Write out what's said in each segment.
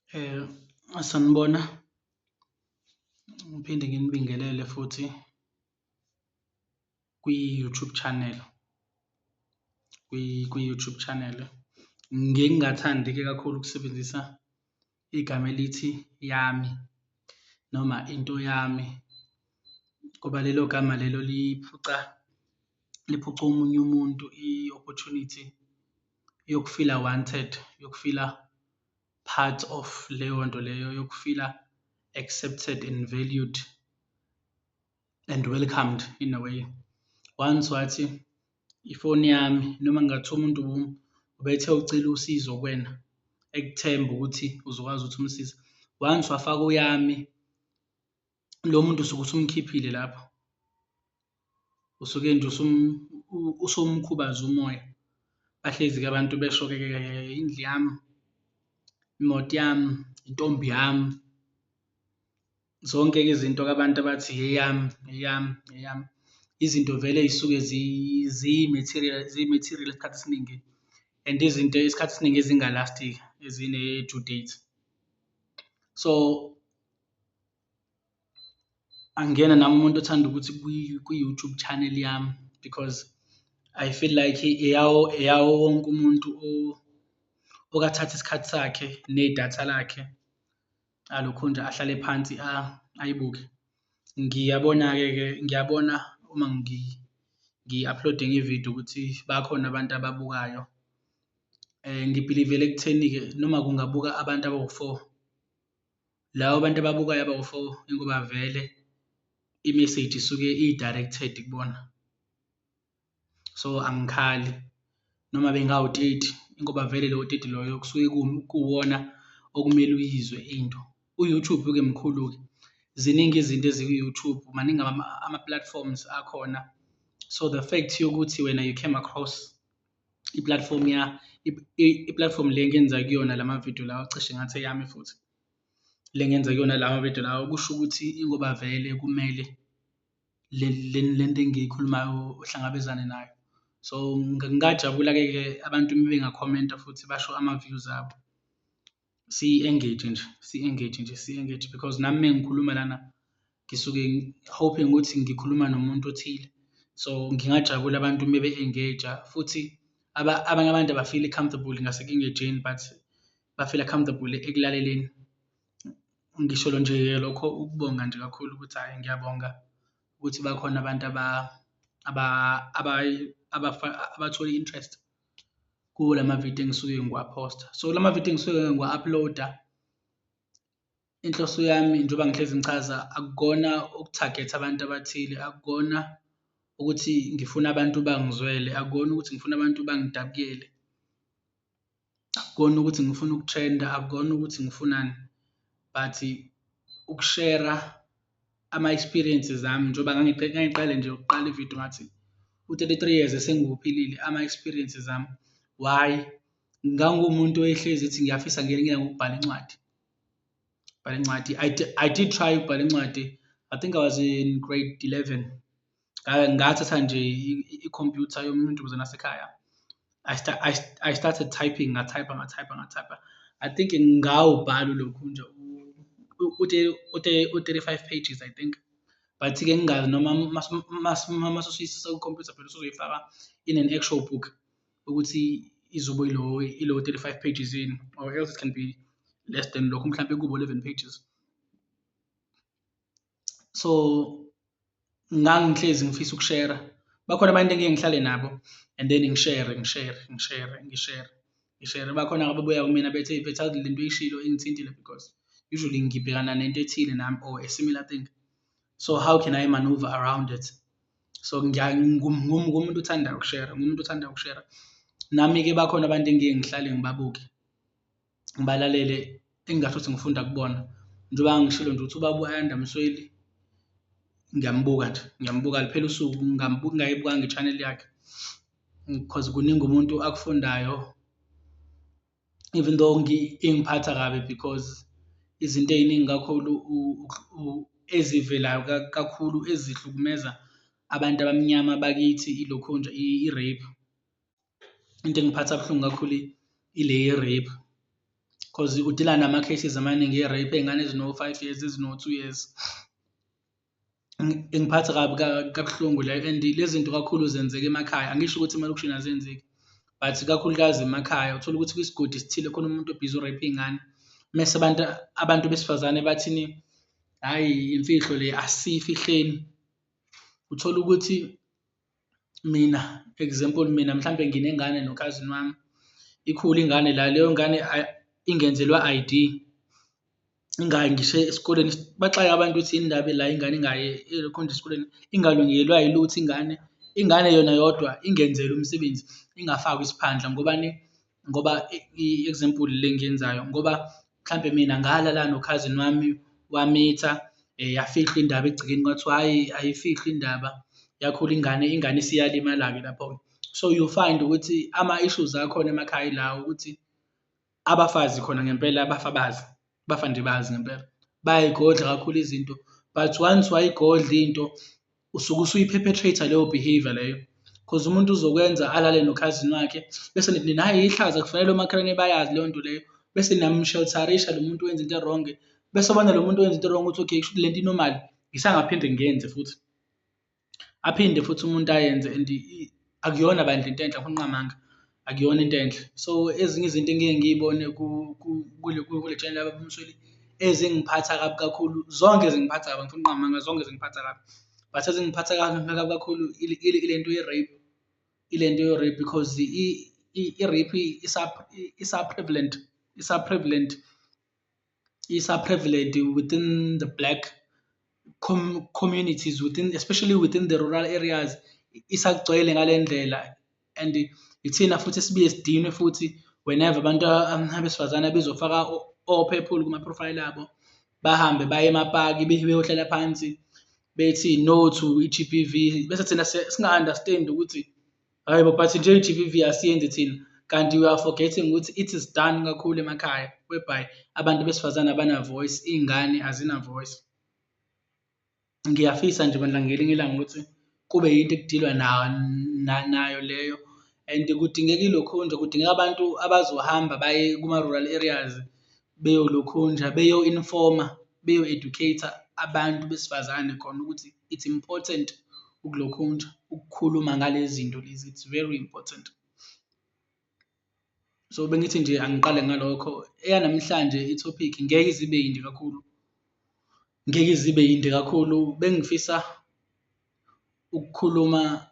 Sanibona, ngiphinde nginibingelele futhi kwi-YouTube channel, kwi-YouTube channel. Ngingathandi-ke kakhulu ukusebenzisa igama elithi yami noma into yami ngoba lelo gama lelo liphuca, liphuca omunye umuntu i-opportunity yokufila wanted, yokufila part of leyo nto leyo, yokufila accepted and valued and welcomed in a way. Once wathi ifoni yami noma kungathiwa umuntu ubethe ucela usizo kuwena, ekuthemba ukuthi uzokwazi ukuthi umsize, once wafaka u-yami, lo muntu usuke usumkhiphile lapho, usuke nje usumkhubaza umoya. Bahlezi-ke abantu besho-ke indlu yami, imoto yami, intombi yami, zonke-ke izinto-ke abantu abathi eyami, eyami, eyami, izinto vele ey'suke ziyi-material, ziyi-material isikhathi esiningi and izinto isikhathi esiningi ezinga-last-i-ke ezine-due date. So, angiyena nami umuntu othanda ukuthi kwi-YouTube channel yami because I feel like eyawo eyawo wonke umuntu oke athathe isikhathi sakhe nedatha lakhe alokhunja ahlale phansi ayibuke. Ngiyabona-ke ke, ngiyabona uma ngi-upload-a enye ividiyo ukuthi bakhona abantu ababukayo. Ngibhilivela ekutheni-ke noma kungabuka abantu abawu-four, labo bantu ababukayo abawu-four ingoba vele i-message isuke i-directed kubona, so angikhali noma bengawu-thirty ingoba vele lowo thirty loyo kusuke kuwuwona okumele uyizwe into. U-YouTube-ke mkhulu-ke, ziningi izinto eziku-YouTube, maningi ama-platforms akhona so, the fact yokuthi wena you came across i-platform i-platform le engenza kuyona lamavidiyo lawa cishe ngathi eyami futhi, le engenza kuyona la mavidiyo lawa kusho ukuthi ingoba vele kumele lento engiyikhulumayo uhlangabezane nayo. So, ngingajabula-ke ke abantu uma bengakhomenta futhi basho ama-views abo, si-engage-e nje, si-engage-e nje, si-engage because nami mengikhuluma lana ngisuke hoping ukuthi ngikhuluma nomuntu othile. So, ngingajabula abantu uma be-engage-a futhi abanye abantu abafili comfortable ngaseku-engage-ni but bafila comfortable ekulaleleni. Ngisholo nje lokho ukubonga nje kakhulu ukuthi hhayi ngiyabonga ukuthi bakhona abantu abathola i-interest kuwo lamavidiyo engisuke ngiwaphosta. So, la mavidiyo engisuke ngiwa-upload-a, inhloso yami njengoba ngihlezi ngichaza akukona ukuthagetha abantu abathile, akukona ukuthi ngifuna abantu bangizwele, akukona ukuthi ngifuna abantu bangidabukele, akukona ukuthi ngifuna uku-trend-a, akukona ukuthi ngifunani but ukushera ama-experiences ami njengoba ngangiqale nje ukuqala ividiyo ngathi u-thirty-three years esengiwuphilile ama-experiences ami, why? Nganguwumuntu owayehlezi ethi ngiyafisa ngelinye ilanga ukubhala incwadi, ukubhala incwadi. I did try ukubhala incwadi, I think I was in grade eleven, ngathatha nje ikhompyutha yomunye umuntu nasekhaya, I started typing, ngathayipha, ngathayipha, ngathayipha, I think ngawubhala ulokhunja u-thirty-five pages I think, but-ke ngingazi noma mase usuyisisa kwikhompyutha phela usuzoyifaka in an actual book ukuthi izobe ilo thirty-five pages yini or else it can be less than lokho mhlampe kube u-eleven pages. So, ngangihlezi ngifisa ukushera, bakhona abantu engike ngihlale nabo and then ngishere, ngishere, ngishere, ngishere, ngishere, bakhona ababuya kumina bethi eyi mfethu yazi lento oyishilo ingithintile because usually ngibhekana nento ethile nami or a similar thing, so how can I manoeuvre around it? So, ngumuntu othandayo ukushera, ngumuntu othandayo ukushera. Nami-ke bakhona abantu engike ngihlale ngibabuke, ngibalalele engingasho ukuthi ngifunda kubona njengoba ngangishilo nje ukuthi ubaba u-Ayanda Msweli ngiyambuka nje, ngiyambuka alupheli usuku ngingayibukanga i-channel yakhe cause kuningi umuntu akufundayo even though ingiphatha kabi because izinto ey'ningi kakhulu ezivelayo kakhulu ezihlukumeza abantu abamnyama bakithi ilokhunja i-rape. Into engiphatha kabuhlungu kakhulu ile ye-rape. Cause u-deal-a nama-cases amaningi e-rape ey'ngane ezino-five years, ezino-two years. Ingiphatha kabi kabuhlungu leyo and le zinto kakhulu zenzeka emakhaya, angisho ukuthi emalokishini azenzeki but ikakhulukazi emakhaya uthola ukuthi kwisigodi esithile khona umuntu obhizi u-rape-a iy'ngane, mese abantu abantu besifazane bathini? Hhayi imfihlo le asiyifihleni. Uthole ukuthi mina example, mina mhlampe nginengane nokhazini wami, ikhule ingane la leyo ngane ingenzelwa I_D, ingayi ngisho esikoleni baxake abantu ukuthi yini indaba la ingane ingayi elokhunja esikoleni, ingalungelwa yilutho ingane, ingane yona yodwa ingenzelwa umsebenzi, ingafakwa isiphandla, ngobani? Ngoba i-example le engiyenzayo ngoba mhlampe mina ngalala nokhazini wami wamitha yafihlwa indaba egcekeni kwathiwa hhayi ayifihlwe indaba, yakhula ingane, ingane isiyalimala-ke lapho-ke. So, you find ukuthi ama-issues akhona emakhaya ilawa ukuthi abafazi khona ngempela bafa bazi, bafa nje bazi ngempela, bayayigodla kakhulu izinto but once wayigodla into usuke usuyi-perpetrate-a leyo behaviour leyo cause umuntu uzokwenza alale nokhazini wakhe bese nithi nina hhayi ihlazo akufanele omakhelwane bayazi leyo nto leyo, bese niyam-shelter-risha lo muntu owenza into e-wrong, bese ebona lo muntu owenza into e-wrong ukuthi okay kushuthi lento i-normal, ngisangaphinde ngiyenze futhi, aphinde futhi umuntu ayenze and akuyona bandla into enhle angifuni ukuqamba amanga, akuyona into enhle. So, ezinye izinto engiye ngiy'bone kule channel yakababa uMsweli ezingiphatha kabi kakhulu, zonke zingiphatha kabi angifuni ukuqamba amanga zonke zingiphatha kabi but ezingiphatha kabi kakhulu ile nto ye-rape, ile nto ye-rape because i-rape isa-prevalent, isa-prevalent, isa-prevalent within the black communities within, especially within the rural areas, isagcwele ngale ndlela and ithina futhi esibuye sidinwe futhi whenever abantu abesifazane bezofaka o-purple kuma-profile abo, bahambe baye emapaki beyohlala phansi bethi no to i-G_B_V bese thina singa-understand-i ukuthi hhayi bo but nje i-G_B_V asiyenzi thina, kanti we are forgetting ukuthi it is done kakhulu emakhaya whereby abantu besifazane abana-voice, iy'ngane azina-voice. Ngiyafisa nje bandla ngelinye ilanga ukuthi kube yinto eku-deal-wa nayo leyo and kudingeka ilokhunja, kudingeka abantu abazohamba baye kuma-rural areas beyolokhunja beyo-inform-a, beyo-educate-a abantu besifazane khona ukuthi it's important ukulokhunja, ukukhuluma ngale zinto lezi, it's very important. So, bengithi nje angiqale ngalokho, eyanamhlanje i-topic ngeke ize ibe yinde kakhulu, ngeke ize ibe yinde kakhulu, bengifisa ukukhuluma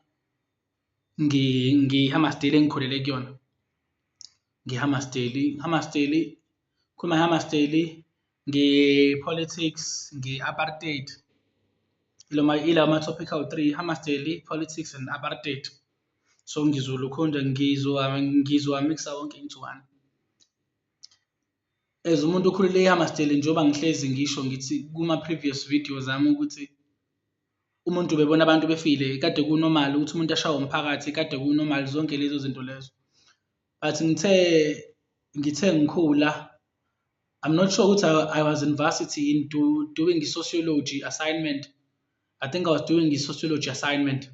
nge-Hammarsdale engikhulele kuyona, nge-Hammarsdale, i-Hammarsdale, ngikhuluma nge-Hammarsdale, nge-politics, nge-apartheid, ilawo ma-topic awu-three, i-Hammarsdale, politics and apartheid. So, ngizolokhunja ngizowa-mix-a wonke into one. As umuntu okhulele e-Hammarsdale njengoba ngihlezi ngisho ngithi kuma-previous videos ami ukuthi umuntu ubebona abantu befile kade ku-normal ukuthi umuntu ashawe umphakathi, kade ku-normal zonke lezo zinto lezo but ngithe ngikhula, I'm not sure ukuthi I was in varsity in doing i-sociology assignment, I think I was doing i-sociology assignment.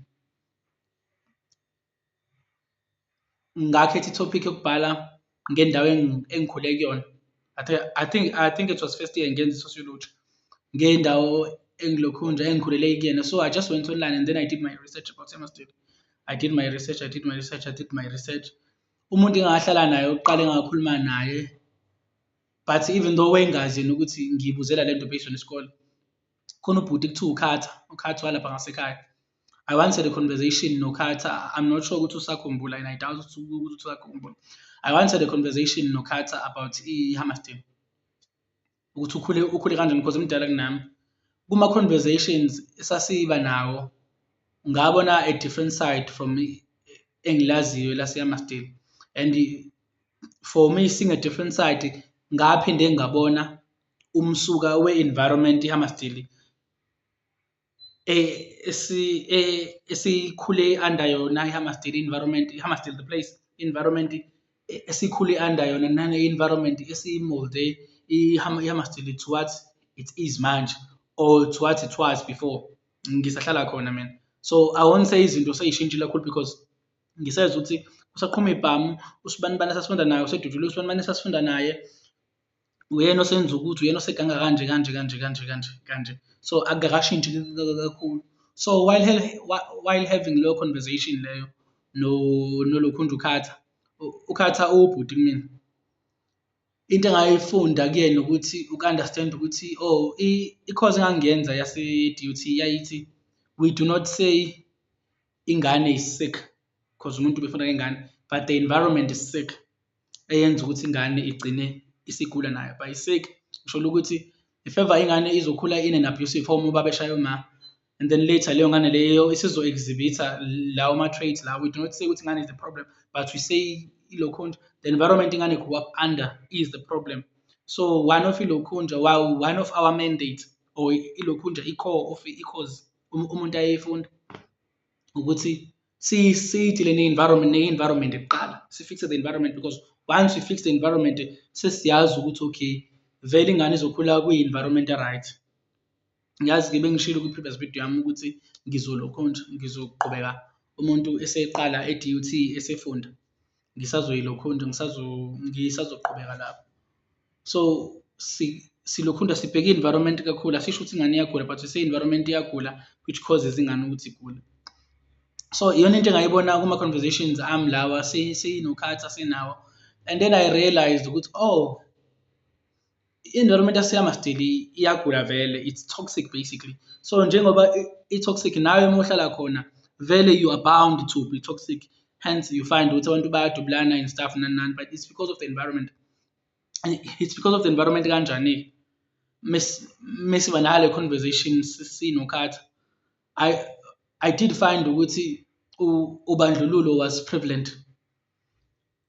Ngakhetha i-topic yokubhala ngendawo engikhule kuyona, I think it was first year ngenza i-sociology ngendawo engilokhunja engikhulele kuyona. So, I just went online and then I did my research about Hammarsdale. I did my research, I did my research, I did my research. Umuntu engahlala naye oqale engakhuluma naye but even though wayengazi yena ukuthi ngiyibuzela lento based on isikole, khona ubhuti ekuthiwa uKhatha, uKhatha walapha ngasekhaya. I once had a conversation noKhatha, I'm not sure ukuthi usakhumbula and I doubt ukuthi usakhumbula. I once had a conversation noKhatha about i-Hammarsdale, ukuthi ukhule ukhule kanjani because umdala kunami. Kuma-conversations esasiba nawo ngabona a different side from engilaziyo lase-Hammarsdale and for me seeing a different side ngaphinde ngabona umsuka we-environment i-Hammarsdale esikhule under yona i-Hammarsdale environment, i-Hammarsdale the place, environment esikhule under yona nane-environment esiyi-mould-e i-Hammarsdale to what it is manje or to what it was before, ngisahlala khona mina. So, I won't say izinto sey'shintshile kakhulu because ngisezwa ukuthi kusaqhuma iy'bhamu, usibanibani esasifunda naye usedutshuliwe, usibanibani esasifunda naye Uyena osenza ukuthi, uyena oseganga kanje kanje kanje kanje kanje kanje, so akukashintshi kakhulu. So while having leyo conversation leyo nolokhunja uKhatha, uKhatha uwubhuti kumina, into engayifunda kuyena ukuthi uku-understand-a ukuthi oh i-course engangiyenza yase-DUT yayithi, we do not say ingane is sick cause umuntu ubefunda ngey'ngane but the environment is sick, eyenza ukuthi ingane igcine isigula nayo. By sick ngisholo ukuthi if ever ingane izokhula in an abusive home, ubaba eshaya uma and then later leyo ngane leyo isizo-exhibit-a lawo ma-traits lawo, we do not say ukuthi ingane is the problem but we say ilokhunja, the environment ingane grew up under is the problem. So one of ilokhunja, one of our mandate or ilokhunja i-core of i-course umuntu ayeyifunda ukuthi siyidile ne-environment ne-environment kuqala, si-fix-e the environment because once we fix the environment sesiyazi ukuthi okay, vele ingane izokhula kwi-environment e-right. Ngiyazi-ke bengishilo kwi-previous video yami ukuthi ngizolokhunja, ngizoqhubeka umuntu eseqala e-DUT esefunda, ngisazoyilokhunja ngisazoqhubeka lapho. So silokhunja sibheke i-environment kakhulu, asisho ukuthi ingane iyagula but we say i-environment iyagula which causes ingane ukuthi igule. So iyona into engayibona kuma-conversations ami lawa sinoKhatha sinawo and then I realised ukuthi oh, i-environment yase-Hammarsdale iyagula vele, it's toxic basically. So njengoba i-toxic nawe uma uhlala khona vele you are bound to be toxic, hence you find ukuthi abantu bayadubulana and stuff nani nani, but it's because of the environment. It's because of the environment kanjani-ke? Mesiba nale conversation sinoKhatha, I did find ukuthi ubandlululo was prevalent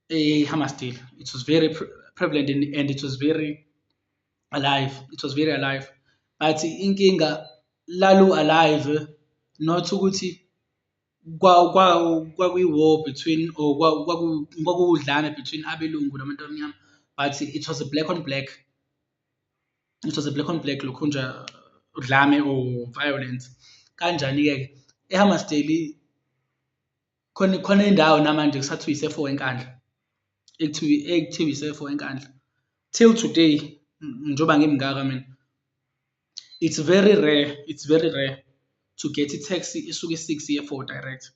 e-Hammarsdale. It was very prevalent and it was very alive, it was very alive. But inkinga lalu alive not ukuthi kwakuyi-war between or kwakuwudlame between abelungu nabantu abamnyama, but it was a black on black, it was a black on black lokhunja udlame or violence. Kanjani-ke ke? E-Hammarsdale khona khona indawo namanje kusathiwa ise-four eNkandla, ekuthiwa ekuthiwa ise-four eNkandla. Till today njengoba ngimngaka mina, it's very rare, it's very rare to get i-taxi esuka e-six iye e-four direct,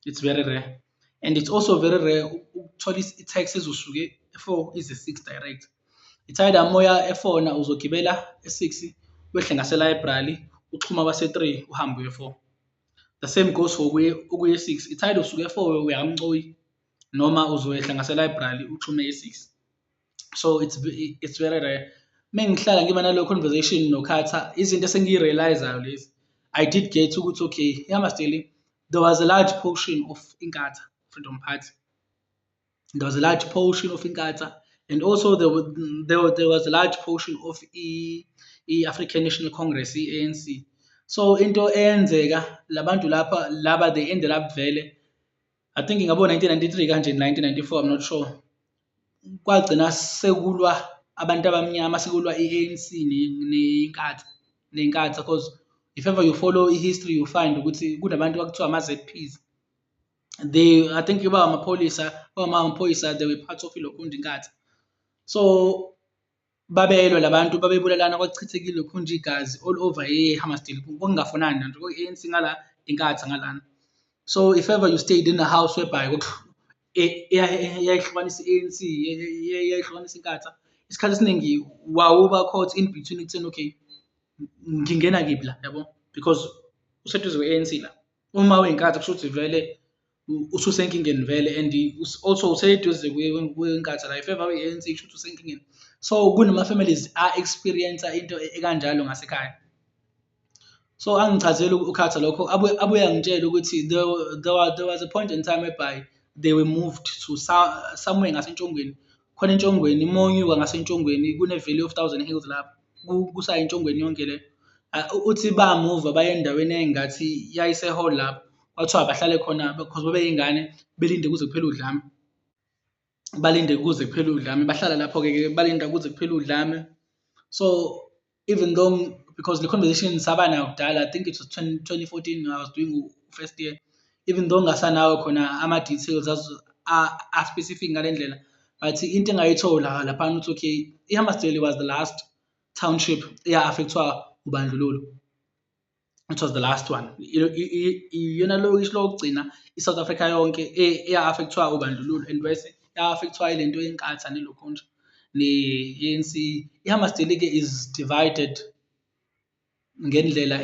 it's very rare and it's also very rare ukuthola i-taxi ezosuka e-four ize e-six direct. It's either uma uya e-four uzogibela e-six wehle ngase-library uxhume kwase-three uhambe uye e-four. The same goes for ukuya e-six, it's either usuka e-four uya kaMcoyi noma uzoyehla ngase-library uxhume e-six. So it's very rare. Mengihlala ngiba naleyo conversation noKhatha, izinto esengiyi-realise-ayo lezi, I did get ukuthi okay, e-Hammarsdale there was a large portion of Inkatha Freedom Party. There was a large portion of Inkatha and also there was a large portion of i-African National Congress, i-ANC. So into eyenzeka la bantu lapha laba they ended up vele, I think ngabo 1993 kanje, 1994, I'm not sure. Kwagcina sekulwa abantu abamnyama, sekulwa i-ANC neNkatha neNkatha cause if ever you follow i-history you find ukuthi kunabantu kwakuthiwa ama-Z_Ps, they I think ba amapholisa, they were part of ilokhunja iNkatha. So babelwa la bantu babebulalana kwakuchitheka ilokhunja igazi all over e-Hammarsdale, kwakungafunani nje kwakuyi-A_N_C ngala, iNkatha ngalana. So if ever you stayed in a house whereby eyayihlukanisa i-A_N_C, eyayihlukanisa iNkatha, isikhathi esiningi wawuba caught in between ekutheni okay, ngingena kephi la yabo because useduze kwe-A_N_C la. Uma uyiNkatha kusho ukuthi vele ususenkingeni vele and also useduze kweNkatha la, if ever uyi-A_N_C kusho ukuthi usenkingeni. So kunama-families a-experience-a into ekanjalo ngasekhaya. So angichazele uKhatha lokho abuye angitshele ukuthi there was a point in time whereby they were moved to somewhere ngaseNtshongweni, khona eNtshongweni uma unyuka ngaseNtshongweni kune-Valley of Thousand Hills lapho, kusayintshongweni yonke le. Uthi bamuva baya endaweni eyayingathi yayise-hall lapho, kwathiwa abahlale khona because babeyingane belinde kuze kuphele udlame, balinde kuze kuphele udlame, bahlala lapho-ke balinda kuze kuphele udlame. So even though because le conversation saba nayo kudala, I think it was 2014 I was doing first year, even though ngingasanawo khona ama-details a-specific ngale ndlela, But into engayithola laphana ukuthi okay, i-Hammarsdale was the last township eya-affect-wa ubandlululo. It was the last one. Iyona lokishi lokugcina i-South Africa yonke eya-affect-wa ubandlululo and bese ya-affect-wa ile nto yeNkatha nelokhunja ne-ANC. I-Hammarsdale-ke is divided ngendlela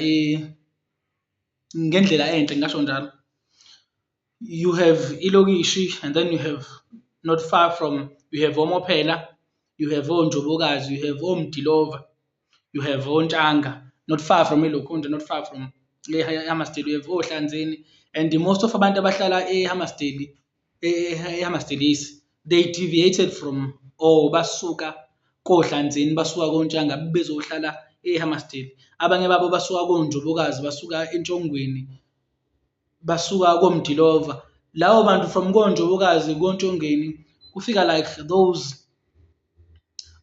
ngendlela enhle ngingasho njalo. You have ilokishi and then you have not far from, you have oMophela, you have oNjobokazi, you have oMdilova, you have oNtshanga, not far from ilokhunja, not far from e-Hammarsdale, you have oHlanzeni and most of abantu abahlala e-Hammarsdale, e-Hammarsdale East, they deviated from or basuka koHlanzeni, basuka koNtshanga bezohlala e-Hammarsdale. Abanye babo basuka koNjobokazi, basuka eNtshongweni, basuka koMdilova. Labo bantu from koNjobokazi, koNtshongweni kufika like those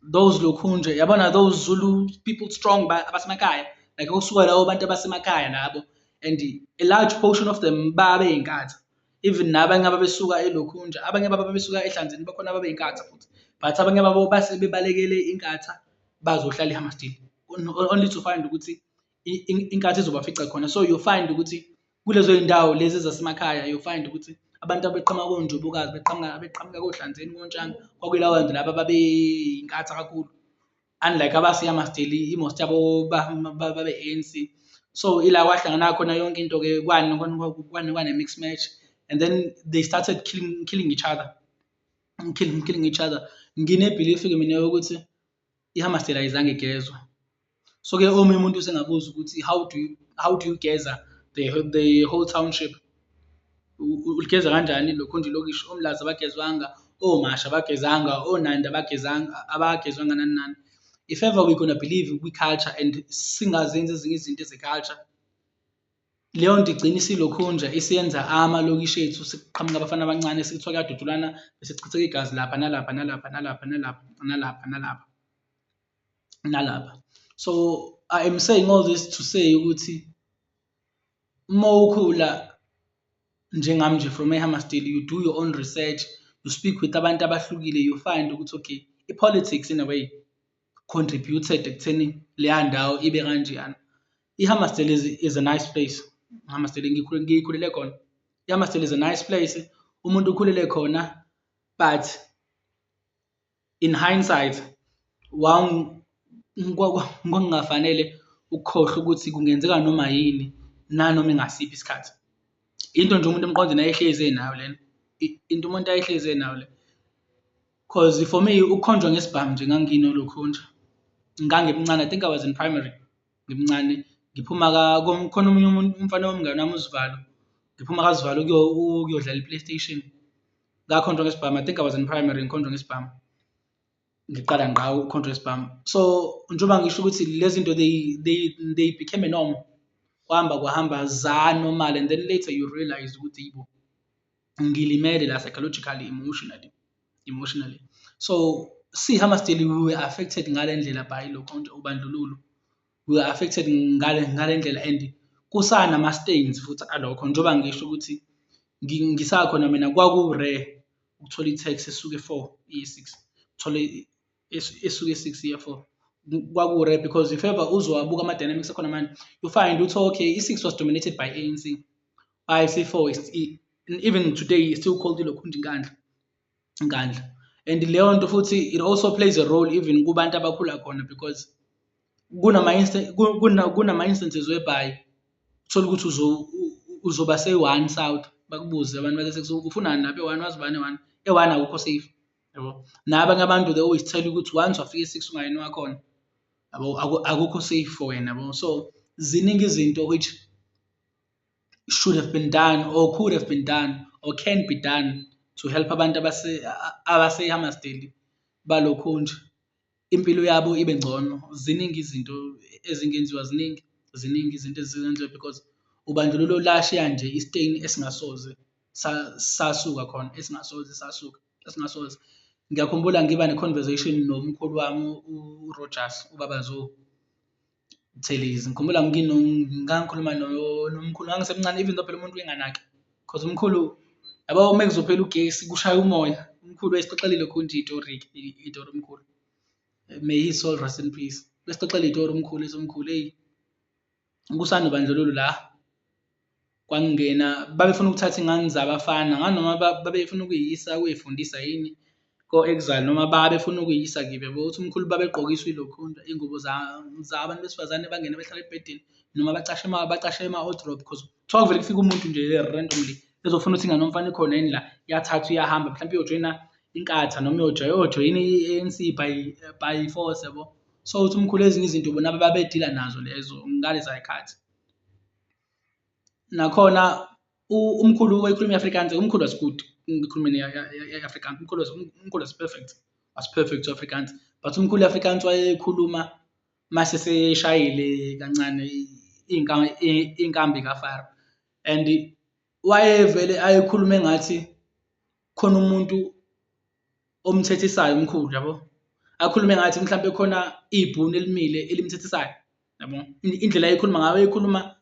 lokhunja yabona those Zulu people strong abasemakhaya like kusuka labo bantu abasemakhaya labo and a large portion of them babeyiNkatha, even nabanye ababesuka elokhunja, abanye babo ababesuka eHlanzeni bakhona ababeyiNkatha futhi but abanye babo base bebalekele iNkatha bazohlala e-Hammarsdale only to find ukuthi iNkatha izobafica khona. So you find ukuthi kulezo y'ndawo lezi ezasemakhaya you find ukuthi abantu abeqhamuka koNjobokazi beqhamuka koHlanzeni koNtshanga kwakuyilabo bantu laba ababeyiNkatha kakhulu, unlike abase-Hammarsdale i-most yabo babe-ANC. So ila kwahlangana khona yonke into-ke kwane-mix match and then they started killing each other, killing each other. Ngine-belief-ke mina yokuthi i-Hammarsdale ayizange igezwe. So-ke omunye umuntu usengabuza ukuthi how do you geza the whole township? Uligeza kanjani lokhunja ilokishi? OMlazi abagezwanga, oMashu abagezanga, oNanda abagezanga, abagezwanga nani nani. If ever we gonna believe kwi-culture and singazenzi ezinye izinto eze-culture, leyo nto igcina isilokhunja isiyenza amalokishi ethu sekuqhamuka abafana abancane sekuthiwa kuyadudulana bese kuchitheka igazi lapha nalapha nalapha nalapha nalapha nalapha nalapha nalapha. So I am saying all this to say ukuthi uma ukhula njengami nje from e-Hammarsdale, you do your own research, you speak with abantu abahlukile, you find ukuthi okay, i-politics in a way contributed ekutheni leya ndawo ibe kanjeyana. I-Hammarsdale is a nice place, i-Hammarsdale ngikhulele khona. I-Hammarsdale is a nice place, umuntu ukhulele khona but in hindsight kwakungafanele ukukhohlwa ukuthi kungenzeka noma yini nanoma ingasiphi isikhathi. Into nje umuntu emqondweni ayehlezi enayo lena, into umuntu ayehlezi enayo le. Cause for me ukukhonjwa ngesibhamu nje nganginolokhunja, ngangimncane I think I was in primary, ngimncane ngiphuma khona omunye umuntu umfana womngani wami uSivalo, ngiphuma kaSivalo ukuyodlala i-PlayStation, ngakhonjwa ngesibhamu I think I was in primary ngikhonjwa ngesibhamu, ngiqala ngqa ukukhonjwa ngesibhamu. So njengoba ngisho ukuthi lezi zinto they became a norm, kwahamba kwahamba za-normal and then later you realise ukuthi yibo ngilimele la psychologically, emotionally, emotionally. So siyi-Hammarsdale we were affected ngale ndlela by lokhunja ubandlululo, we were affected ngale ndlela and kusanama-stains futhi alokho njengoba ngisho ukuthi ngisakhona mina kwaku-rare ukuthola i-taxi esuka e-four iye e-six, uthole esuka e-six iye e-four. Kwaku-rare because if ever uzowabuka ama-dynamics akhona manje, you find ukuthi okay, i-six was dominated by A_N_C, i-four even today is still called ilokhunja iNkandla, iNkandla. And leyo nto futhi it also plays a role even kubantu abakhula khona because kunama-instances whereby uthole ukuthi uzoba se-one south bakubuze abantu base-six ufunani lapha e-one, wazi bani e-one, e-one akukho safe yabo. Nabanye abantu they always tell you ukuthi once wafika e-six ungayena wakhona yabo, akukho safe for wena yabo. So ziningi izinto which should have been done or could have been done or can be done to help abantu abase-Hammarsdale balokhunja impilo yabo ibe ngcono. Ziningi izinto ezingenziwa, ziningi, ziningi izinto ezingenziwa because ubandlululo lashiya nje i-stain esingasoze sasuka khona, esingasoze sasuka, esingasoze. Ngiyakhumbula ngiba ne-conversation nomkhulu wami uRogers, ubaba Zo Buthelezi. Ngikhumbula ngangikhuluma nomkhulu ngangisemncane even though phela umuntu uyenganaki cause umkhulu yabo uma kuzophela ugesi kushaya umoya. Umkhulu wayesixoxela ilokhunja iy'tori-ke, iy'tori umkhulu, may his soul rest in peace. Uyasixoxela iy'tori umkhulu ethi umkhulu eyi, kusanobandlululo la kwangena, babefuna ukuthatha iy'ngane zabafana, angazi noma babefuna ukuy'yisa ukuyifundisa yini ko-exile noma babefuna ukuyisa kephi yabo. Uthi umkhulu babegqokiswa ilokhunja iy'ngubo zabantu besifazane bangene behlale embhedeni noma bacashe bacashe ema-wardrobe cause kuthiwa kuvele kufike umuntu nje randomly ezofuna ukuthi ingane yomfana ikhona yini la, iyathathwa iyahamba mhlampe iyojoyina iNkatha noma iyojoyina i-ANC by force yabo. So, uthi umkhulu ezinye izinto bona babedila nazo lezo ngaleza y'khathi. Nakhona umkhulu wayekhuluma i-Afrikaans, umkhulu was good ekukhulumeni i-Afrikaans, umkhulu was, umkhulu was perfect, was perfect u-Afrikaans but umkhulu i-Afrikaans wayeyikhuluma mase eseshayile kancane iy'nkambi kaFaro and wayevele ayikhulume engathi khona umuntu omthethisayo umkhulu yabo, akhulume engathi mhlampe khona ibhunu elimile elimthethisayo yabo, indlela ayekhuluma ngayo wayekhuluma,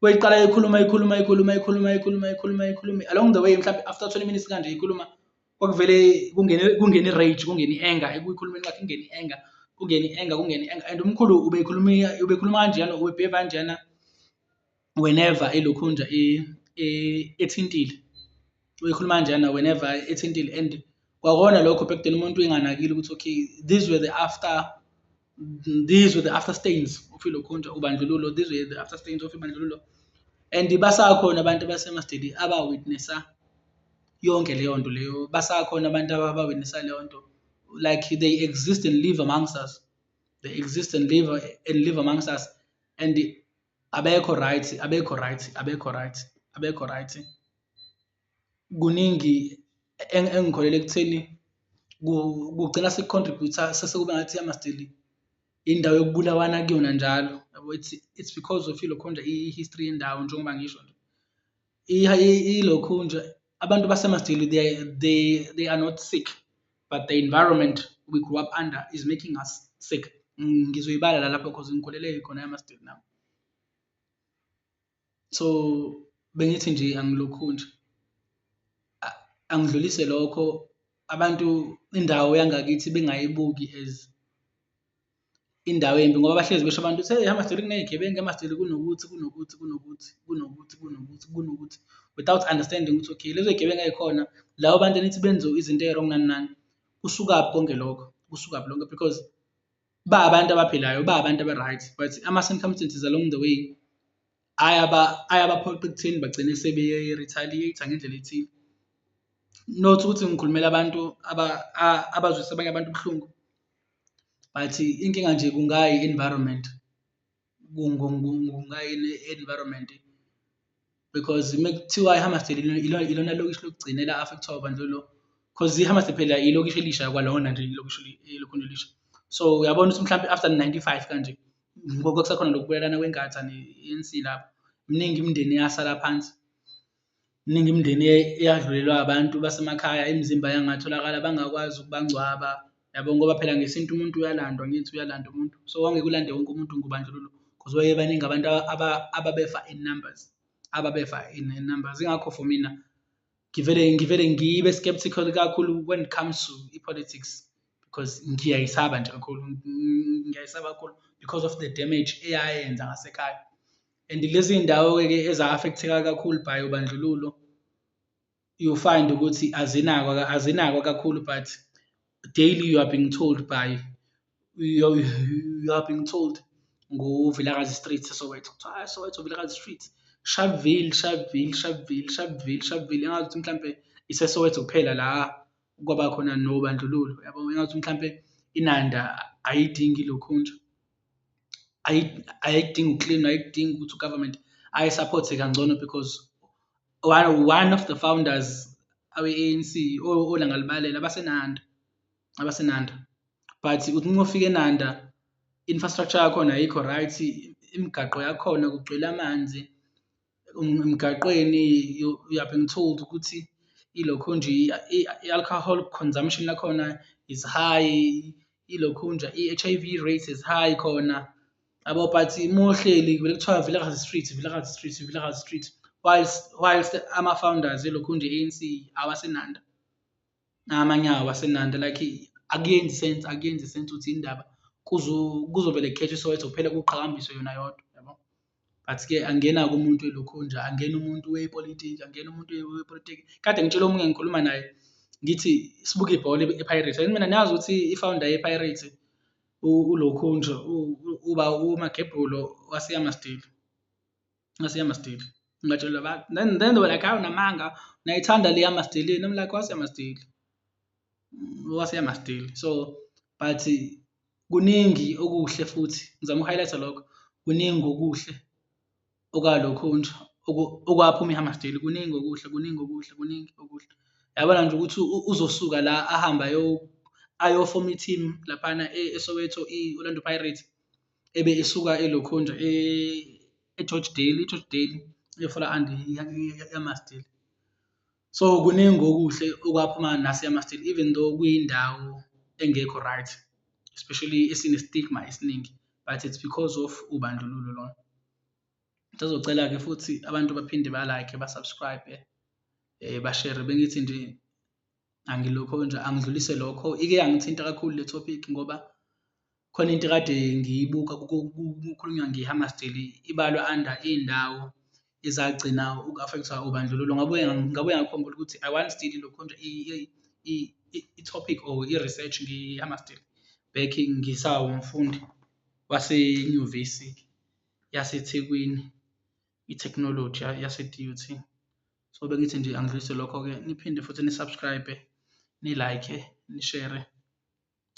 wayeqala ekhuluma ekhuluma ekhuluma ekhuluma ekhuluma ekhuluma ekhuluma along the way mhlampe after 20 minutes kanje ekhuluma kwakuvele kungene kungene i-rage, kungene i-anger ekuyikhulumeni kwakhe kungene i-anger, kungene i-anger, kungene i-anger and umkhulu ubekhuluma ubekhuluma kanjeyana, ube-behave-a kanjeyana whenever elokhunja ethintile, ubekhuluma kanjeyana whenever ethintile and kwakona lokho back then umuntu enganakile ukuthi okay these were the after, these were the after stains of ilokhunja ubandlululo, these were the after stains of ibandlululo and basakhona abantu baseMasididi aba-witness-a yonke leyo nto leyo, basakhona abantu aba-witness-a leyo nto like they exist and live amongst us, they exist and live amongst us and abekho right, abekho right, abekho right, abekho right. Kuningi engikholelwa ekutheni kugcina seku-contribute-a sekuba ngathi iHammarsdale indawo yokubulawana kuyona njalo yabo, it's because of ilokhunja i-history yendawo njengoba ngisho nje. Ilokhunja abantu baseMasidili they are not sick but the environment we grew up under is making us sick. Ngizoyibala la lapho cause ngikhulele khona eHammarsdale nami. So, bengithi nje angilokhunja angidlulise lokho abantu indawo yangakithi bengayibuki as indawo embi ngoba bahlezi besho abantu ukuthi hheyi eHammarsdale kuney'gebengu, eHammarsdale kunokuthi, kunokuthi, kunokuthi, kunokuthi, kunokuthi, kunokuthi, without understanding ukuthi okay lezo y'gebengu ey'khona labo bantu enithi benze izinto ey'wrong nani nani, kusukaphi konke lokho, kusukaphi lokho because ba abantu abaphilayo, ba abantu aba-right but ama-circumstances along the way ayabaphoqa ekutheni bagcine sebe-retaliate-a ngendlela ethile. Not ukuthi ngikhulumela abantu abazwisa abanye abantu ubuhlungu but inkinga nje kungayi-environment, kungayi-environment because uma kuthiwa iHammarsdale ilona lokishi lokugcina ela-affect-wa ubandlululo cause iHammarsdale phela ilokishi elisha kwalona nje ilokishi ilokhunja elisha. So, uyabona ukuthi mhlampe after ninety-five kanje kwakusakhona lokubulalana kweNkatha ne-ANC lapho, miningi imindeni eyasala phansi, miningi imindeni eyadlulelwa abantu basemakhaya imizimba yangatholakala bangakwazi ukubangcwaba yabo, ngoba phela ngesintu umuntu uyalandwa angithi uyalandwa umuntu, so wawungeke ulande wonke umuntu ngobandlululo cause babebaningi abantu ababefa in numbers, ababefa in numbers. Yingakho for mina ngivele ngivele ngibe sceptical kakhulu when it comes to i-politics because ngiyayisaba nje kakhulu, ngiyayisaba kakhulu because of the damage eyayenza ngasekhaya and lezi iy'ndawo-ke eza-affect-eka kakhulu by ubandlululo, you find ukuthi azinakwa azinakwa kakhulu but daily you are being told by you are being told ngoVilakazi Street eSoweto, kuthiwa hhayi eSoweto Vilakazi Street, Sharpeville, Sharpeville, Sharpeville, Sharpeville, Sharpeville, engazuthi mhlampe iseSoweto kuphela la kwaba khona nobandlululo yabo, engazuthi mhlampe iNanda ayidingi ilokhunja, ayikudingi ukuklinwa, ayikudingi ukuthi u-government ayi-support-e kangcono because one of the founders abe-A_N_C oLangalibalele abaseNanda, abaseNanda but uthi uma ufika eNanda infrastructure yakhona ayikho right, imigaqo yakhona kugcwele amanzi emgaqweni you are being told ukuthi ilokhunja i-alcohol consumption yakhona is high, ilokhunja i-H_I_V rate is high khona yabo, but uma uhleli kuvele kuthiwa Vilakazi Street, Vilakazi Street, Vilakazi Street whilst ama-founders elokhunja e-A_N_C awaseNanda. Amanyawo aseNanda like akuyenzi sense, akuyenzi sense ukuthi yini ndaba kuzovele kukhethwe iSoweto kuphela kuqhakambiswe yona yodwa yabo. But-ke angena-ke umuntu welokhunja, angene umuntu wepolitiki, angene umuntu wepolitiki. Kade ngitshela omunye ngikhuluma naye ngithi sibuka ibhola i-Pirates, angithi mina niyazi ukuthi i-founder ye-Pirates ulokhunja uba uMagebhulo wase-Hammarsdale, wase-Hammarsdale. Ngibatshela then they were like, hhawu unamanga niyayithanda le Hammarsdale yenu, I'm like wase-Hammarsdale, wase-Hammarsdale. So but kuningi okuhle futhi ngizama uku-highlight-a lokho, kuningi okuhle okwalokhunja okwaphuma e-Hammarsdale, kuningi okuhle, kuningi okuhle, kuningi okuhle. Yabona nje ukuthi uzosuka la ahambe ayofoma i-team laphana eSoweto i-Orlando Pirates, ebe esuka elokhunja e-George Dale, i-George Dale eyofola under i-Hammarsdale. So, kuningi okuhle okwaphuma nase-Hammarsdale even though kuyindawo engekho right, especially esine-stigma esiningi but it's because of ubandlululo lona. Ngisazocela-ke futhi abantu baphinde ba-like-e, ba-subscribe-e, bashere. Bengithi nje angilokho nje angidlulise lokho, ike yangithinta kakhulu le topic ngoba khona into ekade ngiyibuka kukhulunywa nge-Hammarsdale ibalwa under iy'ndawo ezagcina uku-affect-wa ubandlululo. Ngabuye ngabuye ngakhumbula ukuthi I once did ilokhunja i-topic or i-research nge-Hammarsdale back ngisawumfundi wasenyuvesi yaseThekwini, i-technology yase-D_U_T. So, bengithi nje angidlulise lokho-ke, niphinde futhi ni-subscribe-e, ni-like-e, nishere.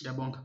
Ngiyabonga.